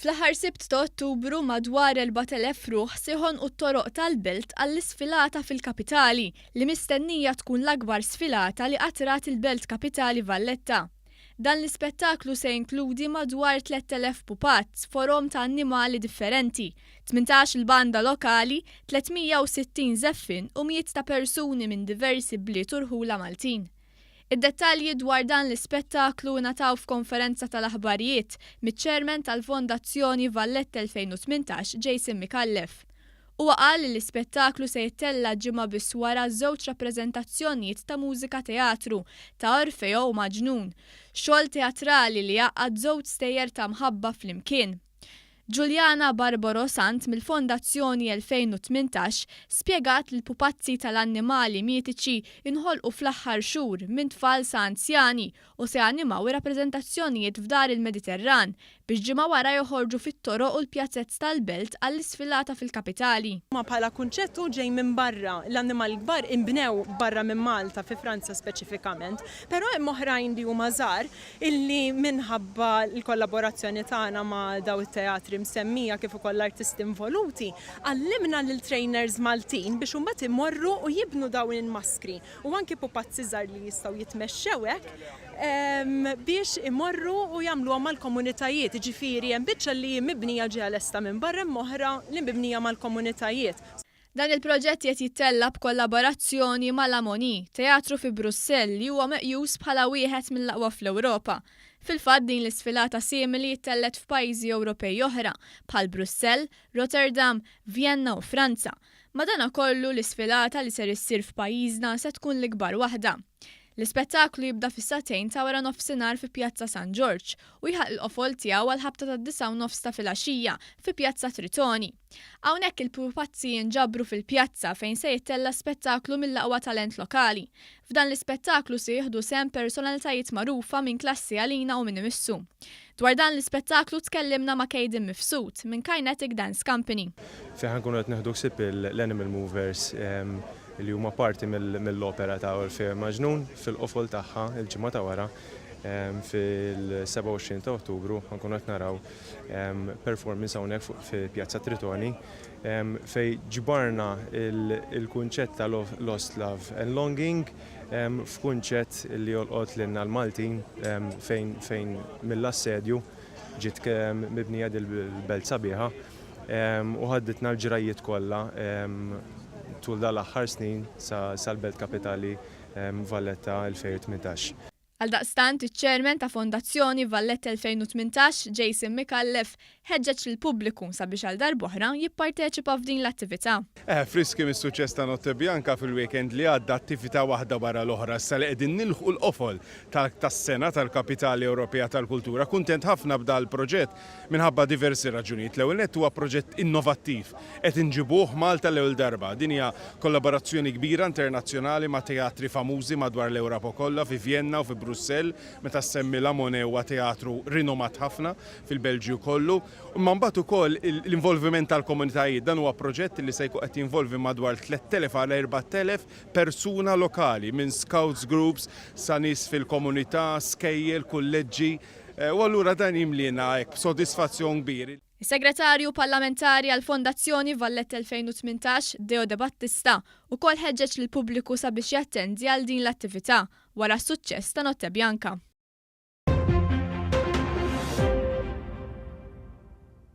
Fl-aħħar Sibt ta' Ottubru madwar 4,000 ruħ se jħonqu t-toroq tal-belt għall-isfilata fil-kapitali li mistennija tkun l-akbar sfilata li qatt rat il-belt kapitali Valletta. Dan l-ispettaklu se jinkludi madwar 3,000 pupazz forom ta' annimali differenti, 18-il banda lokali, 360 żeffien u mijiet ta' persuni minn diversi bliet u rħula Maltin. Id-dettalji dwar dan l-ispettaklu ingħataw f'konferenza tal-aħbarijiet miċ-Chairman tal-Fondazzjoni Valletta 2018 Jason Micallef. Huwa qal li l-ispettaklu se jittella' ġimgħa biss wara żewġ rappreżentazzjonijiet ta' mużika teatru ta' Orfeo u Maġnun, xogħol teatrali li jgħaqqad żewġ stejjer ta' mħabba flimkien. Juliana Barbaro Sant mill-Fondazzjoni 2018 spjegat li l-pupazzi tal-annimali mitiċi nħolqu fl-aħħar xhur minn tfal sa anzjani u se janimaw ir-rappreżentazzjonijiet f'Dar il-Mediterran biex ġimgħa wara joħorġu fit-toroq u l-pjazez tal-belt għall-isfilata fil-kapitali. Ma bħala kunċett hu ġej minn barra, l-annimali kbar inbnew barra minn Malta, fi Franza speċifikament, però hemm oħrajn li huma żgħar illi minħabba l-kollaborazzjoni tagħna ma' daw it-teatri msemmija kif ukoll l-artisti involuti, għallimna lil trainers Maltin biex imbagħad imorru u jibnu dawn il-maskri u anki pupazzi żgħar li jistgħu jitmexxew hekk biex imorru u jagħmluhom mal-komunitajiet. Jiġifieri hemm biċċa li hi mibnija ġeja lesta minn barra hemm oħra li mibnija mal-komunitajiet. Dan il-proġett qiegħed jittella' b'kollaborazzjoni ma' La Monnie, teatru fi Brussell li huwa meqjus bħala wieħed mill-aqwa fl-Ewropa. Fil-fatt din l-isfilata simili ttellgħet f'pajjiżi Ewropej oħra, bħal Brussell, Rotterdam, Vjenna u Franza. Madanakollu, l-isfilata li ser issir f'pajjiżna se tkun l-ikbar waħda. L-ispettaklu jibda fis-sagħtejn ta' wara nofsinhar fi Pjazza San Ġorġ u jħaq il-qofol tiegħu għall-ħabta tad-disgħa u nofs ta' filgħaxija fi Pjazza Tritoni. Hawnhekk il-pupazzi jinġabru fil-pjazza fejn se jittella' spettaklu mill-aqwa talent lokali. F'dan l-ispettaklu se jieħdu sehem personalitajiet magħrufa minn klassi għalina u min imissu. Dwar dan l-ispettaklu tkellimna ma' Kayden Mifsud minn Kinetic Dance Company. Fejn ħa nkunu qed nieħdu ħsieb l-Animal Movers li huma parti mill-opera ta' Orfeo Maġnun fil-qofol tagħha l-ġimgħa ta' wara fil-27 ta' Ottubru ħa nkunu qed naraw performance hawnhekk fuq fi Pjazza Tritoni fejn ġbarna il-kunċett ta' Lost Love and Longing f'kunċett li jolqot lilna l-Maltin fejn fejn mill-assedju ġiet mibnija dil-belt sabiħa u ħadditna l-ġrajjiet kollha tul dal-aħħar snin sal-belt kapitali Valletta 2018. Għaldaqstant, iċ-Chairman ta' Fondazzjoni Valletta 2018, Jason Micallef, ħeġġeġ lill-pubbliku sabiex għal darb'oħra jipparteċipa f'din l-attività. Eh, friski mis-suċċess ta' Notte Bianca fil-weekend li għadda attività waħda wara l-oħra issa li qegħdin nilħqu l-qofol tas-sena tal-Kapitali Ewropea tal-Kultura. Kuntent ħafna b'dal proġett minħabba diversi raġunijiet. L-ewwel nett huwa proġett innovattiv. Qed inġibuh Malta l-ewwel darba. Din hija kollaborazzjoni kbira internazzjonali ma' teatri famużi madwar l-Ewropa kollha, fi Vjenna u fi Brussell, meta ssemmi La Monnaie huwa teatru rinomat ħafna fil-Belġju kollu. Imma mbagħad ukoll l-involviment tal-komunitajiet. Dan huwa proġett li se jkun qed jinvolvi madwar 3,000 għal 4,000 persuna lokali, minn scouts groups sa nies fil-komunità, skejjel, kulleġġi. U allura dan jimliena hekk b'sodisfazzjon kbir. Is-Segretarju Parlamentari għall-Fondazzjoni Valletta 2018, Deo Debattista, ukoll ħeġġeġ lill-pubbliku sabiex jattendi għal din l-attività wara s-suċċess ta' Notte Bianca.